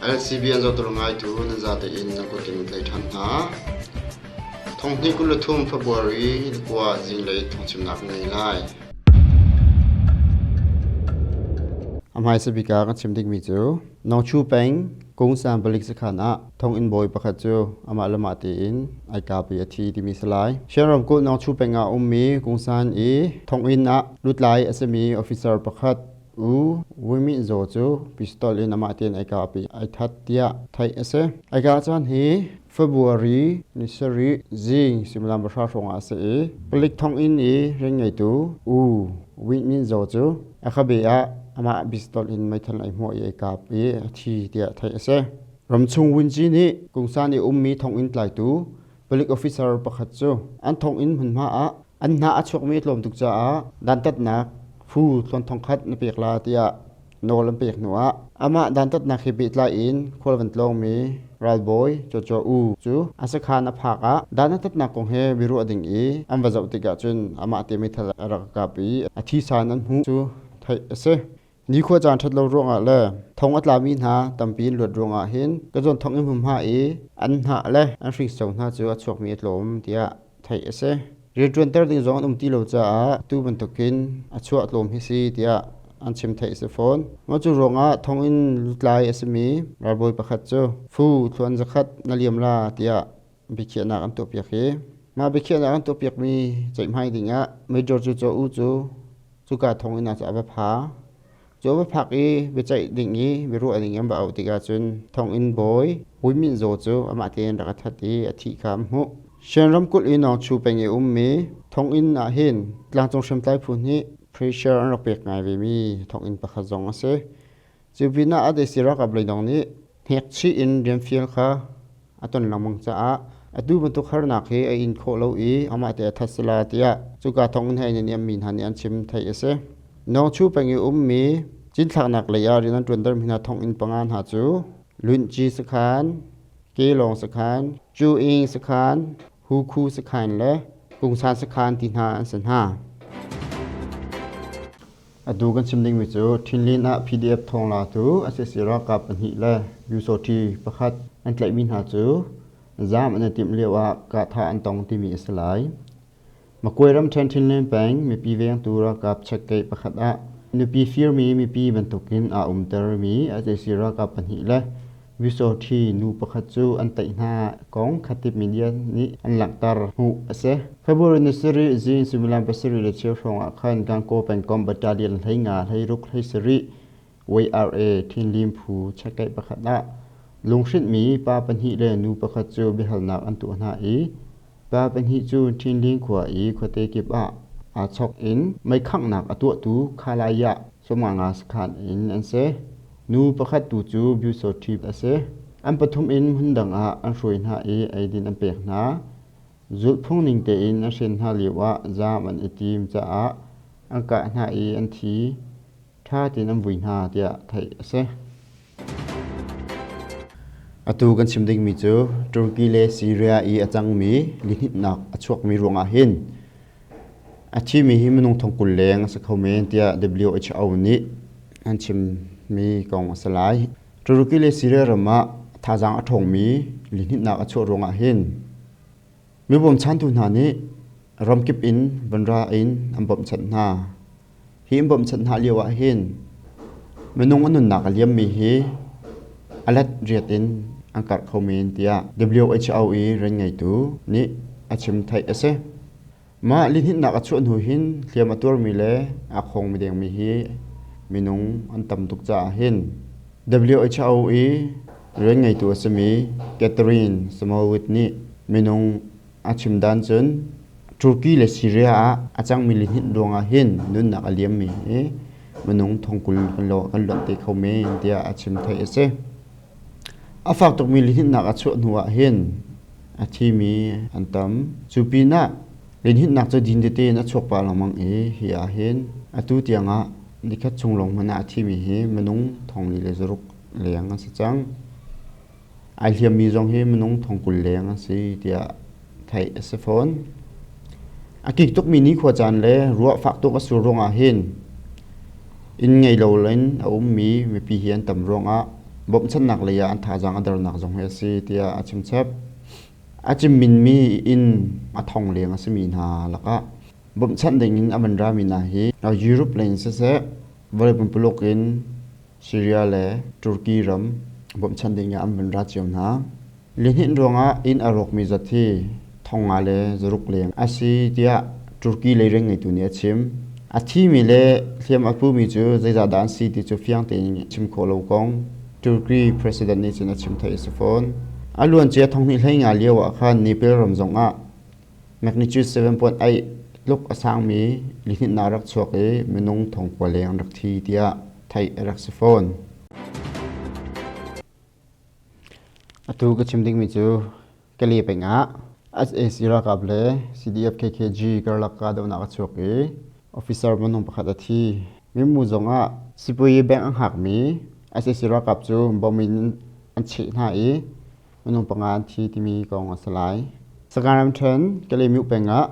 LCB an zohtu ngaitu nan zate in nan kut in tlai ṭhan hna. Thonghnih 23 February ni kua zinglei thawngchimnak ngei lai. A hmaisa bik ah kan chim dingmi cu Nongchu peng Kungsan palik sakhan ah thonginn bawi pakhat cu amah le mah tein ai kap i a thi timi si lai. Shan ramkulh Nongchu peng ah ummi Kungsan i thonginn ah lutlai a simi officer pakhat U Win Myint Zaw cu pistol in amah tein ai kap i ai that tiah theih a si. Ai kah caan hi February ni sarih zing suimilam pahra hrawng ah a si i palik thonginn i rian ngeitu U Win Myint Zaw cu a khabe ah amah pistol in meithal ai hmuah i ai kap i a thi tiah theih a si. Ramchung Wunci nih Kungsan i ummi thonginn tlaitu palik officer pakhat cu an thonginn hmunhma ah an hna a chuakmi a tlawm tuk caah dantatnak fu tluan thongkhat na pek la tiah nawl an pek hnuah amah dantatnak he pehtlai in khual van tlawngmi ralbawi Jojo U cu a sakhan a phak ah dan a tatnak kong he biaruah ding i an va zoh tikah cun amah te meithal a rak kap i a thisa in an hmuh cu theih a si. Nikhua caan ṭhat lo ruangah le thong a tlami hna tampi in luat ruangah hin ka zawn thong in hmunhma i an hnah le an hringso hna cu a chuakmi a tlawm tiah theih a si. Rianṭuanter ding zong an um ti lo caah tu bantukin a chuah tlawm hi si tiah an chim theih a si fawn. Mah cu ruangah thonginn lutlai a simi ralbawi pakhat cu fu thluan zakhat na liam la tiah biakhiahnak an tuahpiak i mah biakhiahnak an tuahpiakmi ceihmai dingah Major Cu Caw U cu cuka thonginn ah cu a va pha. Cu a va phak i biaceih ding i biaruah ding an va auh tikah cun thonginn bawi Hui Min Zaw cu amah tein rak a that i a thih kha an hmuh. Shan ramkulh i Nawngchu peng i ummi thonginn ah hin tlangcung hriamtlai phu nih pressure an rak pek ngai vemi thonginn pakhat zong a si. Cu pinah a desi ralkap leidong nih hnekchih in rianfial kha a ton lengmang caah atu bantuk harnak hi a in khawh lo i amah te a that sala tiah cuka thonginn he in mi hna nih an chim theih a si. Nawngchu peng i ummi cinthlaknak lei ah rian an ṭuantermi hna thonginn panga hna cu Lunci sakhan, Kelawng sakhan, Cu-ing sakhan, Hukhu sakhan le Kungsan sakhan ti hna an si hna. Atu kan chim dingmi cu Thinlin ah PDF thawnglatu sac ralkap pahnih le Pyusawṭhi pakhat an tlaihmi hna cu zaam an i timh lio ah kahthah an tong timi a si lai. Makwe ramṭhen Thinlin peng mipi vengtu ralkap chekkeih pakhat ah nupi firmi mipi bantukin aa umtermi sac ralkap pahnih le Pyusawṭhi nu pakhat cu an tlaih hna kong Khatib media nih an langhter hmuh a si. February ni sarih zing suimilam pasarih le cheu hrawng ah khan Gankaw pengkomh battalion 15 16 17 YRA Thinlim phu chekkeih pakhat ah lunghrinhmi pa pahnih le nu pakhat cu biahalnak an tuah hna i pa pahnih cu Thinling khua i khuate kip ah aa chok in meikhanghnak a tuahtu Khalayah Sawmanga sakhan in an si. Nu pakhat tu cu Byusawṭhi a si. An pathum in hmundang ah an hruai hna i eidin an pek hna. Zulhphung ning tein an hren hna lioah zaam an i tim caah an kah hna i an thi. Ṭha tein an vui hna tiah theih a si. Atu kan chim dingmi cu Turkey le Syria i a cangmi lihninhnak a chuakmi ruangah hin A thimi hi minung thongkul leng a si kho men tiah WHO nih an chimmi kong a si lai. Turkey le Syria ram ah thazaang a ṭhawngmi lihninhnak a chuah ruangah hin mi bawmchantu hna nih ramkip in van ra in an bawmhchanh hna. Hi an bawmhchanh hna lio ah hin minung a nunnak a liammi hi a let riat in an karh kho men tiah WHO i rian ngeitu nih a chim theih a si. Mah lihninhnak a chuah hnu hin hliam a tuarmi le aa khawngmi dengmi hi minung an tam tuk caah hin WHO i rian ngeitu a simi Catherine Smallwood nih minung a chim dan cun Turkey le Syria ah a cangmi lihninh ruangah hin nunnak a liammi hi minung thongkul kan lo kan luanh te kho men tiah a chim theih a si. A fak tukmi lihninhnak a chuah hnu ah hin a thimi an tam. Cu pinah lihninhnak cu din tete in a chuak pah lengmang i hi ah hin atu tiangah nikhat chung lawng hmanh ah a thimi hi minung thongli le zaruk leng an si cang. Ai hliammi zong hi minung thongkul leng an si tiah theih a si fawn. A kik tukmi nikhua caan le ruah fak tuk a sur ruangah hin inn ngei lo in a ummi mipi hi an tam ruangah Bawmhchanhnak lei ah an thazaang a dernak zong hi a si tiah a chim chap. A cimminmi inn a thong leng a simi hna lakah bawmhchanh dingin a van rami hna hi Europe lei in siseh, vawlei pumpuluk in Syria le Turkey ram bawmhchanh ding ah an van ra cio hna. Lihninh ruangah inn a rawkmi zat hi 500 le 600 leng a si tiah Turkey lei rian ngeitu nih a chim. A thimi le hliam a pumi cu zeizah dah an si ti cu fiang tein chim khawh lo kong Turkey president nih cun a chim theih a si fawn. A luancia 2015 lio ah khan Nepal ram zongah magnitude 7.8 tluk a sangmi lihninhnak rak chuak i minung 9,000 leng an rak thi tiah theih a rak si fawn. Atu ka chim dingmi cu Kale peng ah sac ralkap le CDF KKG karlak kahdohnak a chuak i officer minung pakhat a thi. Mimu zong ah Sipuayi bank a hngakmi sac ralkap cu bomb in an cheh hna i minung panga an thi timi kong a si lai. Sagaing ramṭhen Kalaymyo peng ah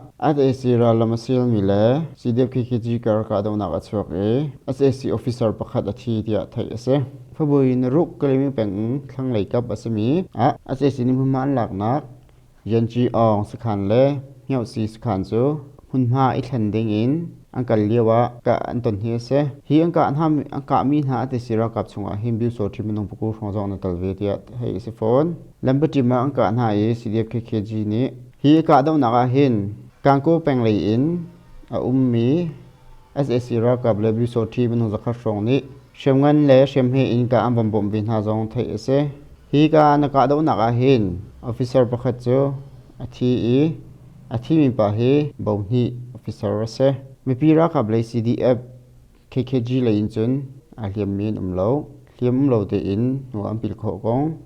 sac rallam a sialmi le CDF KKG kar kahdohnak a chuak i sac officer pakhat a thi tiah theih a si. February ni ruk Kalaymyo peng thlanglei kap a simi ah sac nih hmunhma an laknak Yanci Aung sakhan le Hngiohsi sakhan cu hmunhma i thlen ding in an kal lio ah kah an ton hi a si. Hi an kah hna an kahmi hna a tisi ralkap chungah hin Byusawṭhi minung pakua hrawng zong an i tel ve tiah theih a si fawn. Lambaṭim ah an kah hna i CDF KKG nih hi kahdohnak ah hin Kankaw peng lei in a ummi sac ralkap le Byusawṭhi minung zakhat hrawng nih hriamngan le hriamhme in kah an van bawmh ve hna zong theih a si. Hi ka na kahdohnak ah hin officer pakhat cu a thi i a thimi pa hi bohnih officer a si. Mipi ralkap lei CDF KKG lei in cun aa hliammi an um lo. Hliam um lo tein hnu an pil khawh kong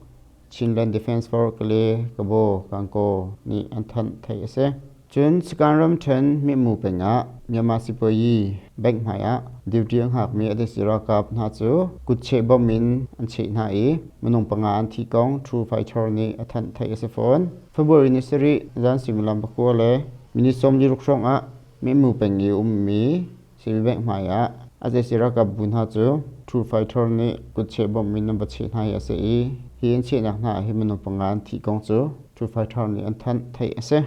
Chinland Defence Force Kale Kabo Kankaw nih an thanh theih a si. Cun Sagaing ramṭhen Mihmu peng ah Myanmar sipuayi bank hmai ah duty a hngakmi ADC ralkap hna cu kutcheh bomb in an cheh hna i minung panga an thih kong True Fighter nih a thanh theih a si fawn. February ni sarih zan suimilam pakua le minute 46 hrawng ah Mihmu peng i ummi Civil bank hmai ah ADC ralkap bu hna cu True Fighter nih kutcheh bomb in an va cheh hna hi a si i hi an chehnak hna ah hin minung panga an thih kong cu True Fighter nih an thanh theih a si.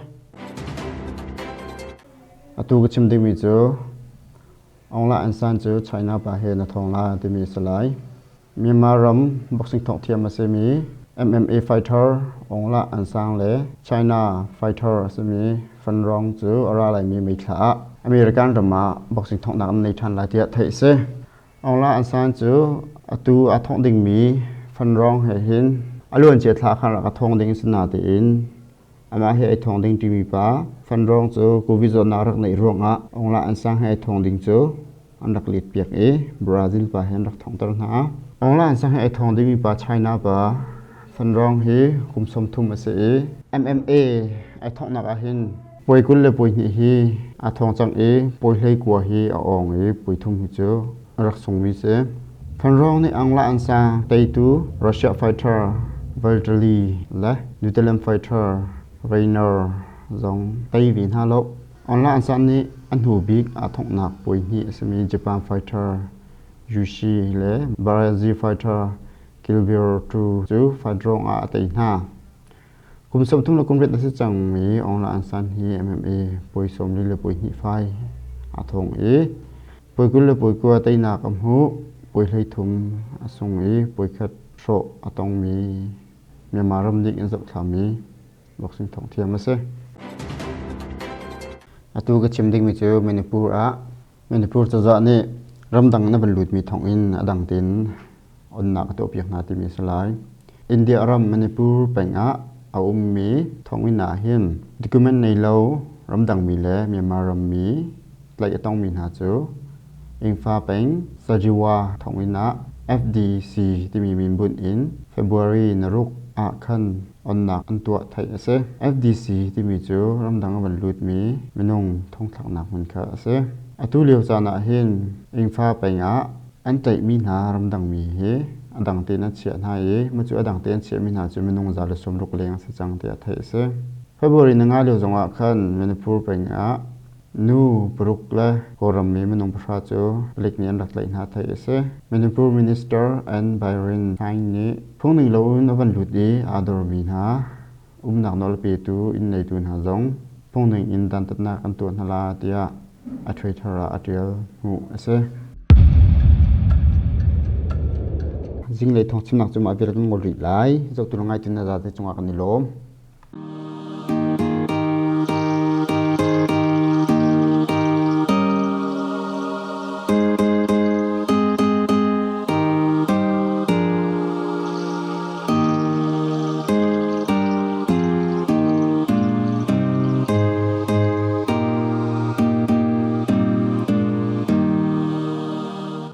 Atu ka chim dingmi cu Aung La N San cu China pa he na thawng la timi a si lai. Myanmar ram boxing thongh thiam a simi MMA fighter Aung La N Sang le China fighter a simi Fan Rong cu a ra laimi May thla ah American ram ah boxing thonghnak an nei ṭhan lai tiah theih a si. Aung La N San cu atu aa thongh dingmi Fan Rong he hin a luancia thla khan rak a thong ding a si natein amah he ai thong ding timi pa Fan Rong cu Covid zawtnak rak neih ruangah Aung La N Sang he ai thong ding cu an rak let piak i Brazil pa he an rak thonghter hna. Aung La N Sang he ai thong dingmi pa China pa Fan Rong hi kum 30 a si i MMA ai thonghnak ah hin puai 20 le puai 2 hi aa thong cang i puai 19 hi a awng i puai thum hi cu a rak sungmi si. Fan Rong nih Aung La N Sang teitu Russia fighter Valtteri le New Zealand fighter Rainer zong tei ve hna lo. Aung La N Sang nih a hnu bik aa thonghnak puai hnih a simi Japan fighter Yushi le Brazil fighter Gilberto cu fight ruangah a tei hna. Kum 30 le kum riat a si cangmi Aung La N San hi MMA puai 40 le puai hnih fai aa thong i puai 20 le puai 9 teinak a hmuh. Puai 33 a sung i puai khat hrawh a tongmi Myanmar ram nih an zohthlami boxing thongh thiam a si. Atu ka chim dingmi cu Manipur ah Manipur cozah nih ramdang in a van lutmi thonginn a dang tein onnak a tuahpiak hna timi a si lai. India ram Manipur peng ah a ummi thonginn ah hin document nei lo ramdangmi le Myanmar rammi tlaih a tongmi hna cu Ingfa peng Sajiwa thonginn ah FDC timi min bunh in February na ruk ah khan onnak an tuah theih a si. FDC timi cu ramdang a van lutmi minung thongthlaknak hmun kha a si. Atu lio caan ah hin Ingfa peng ah an tlaihmi hna ramdangmi hi a dang tein an chiah hna i cu a dang tein an chiahmi hna cu minung 160 leng a si cang tiah theih a si. February ni nga lio zongah khan Manipur peng ah Nu paruk le Kawlram mi minung pahra cu palik nih an rak tlaih hna theih a si. Manipur Minister N. Biren Singh nih phungning loin a van lut i aa dormi hna umnak nawl a petu inn neitu hna zong phungning in dantatnak an tuah hna la tiah a Twitter ah a ṭial hmuh a si. Zinglei thawngchimnak cu mah vial kan ngol rih lai. Zohtu le ngaitu na zate cungah kan i lawm.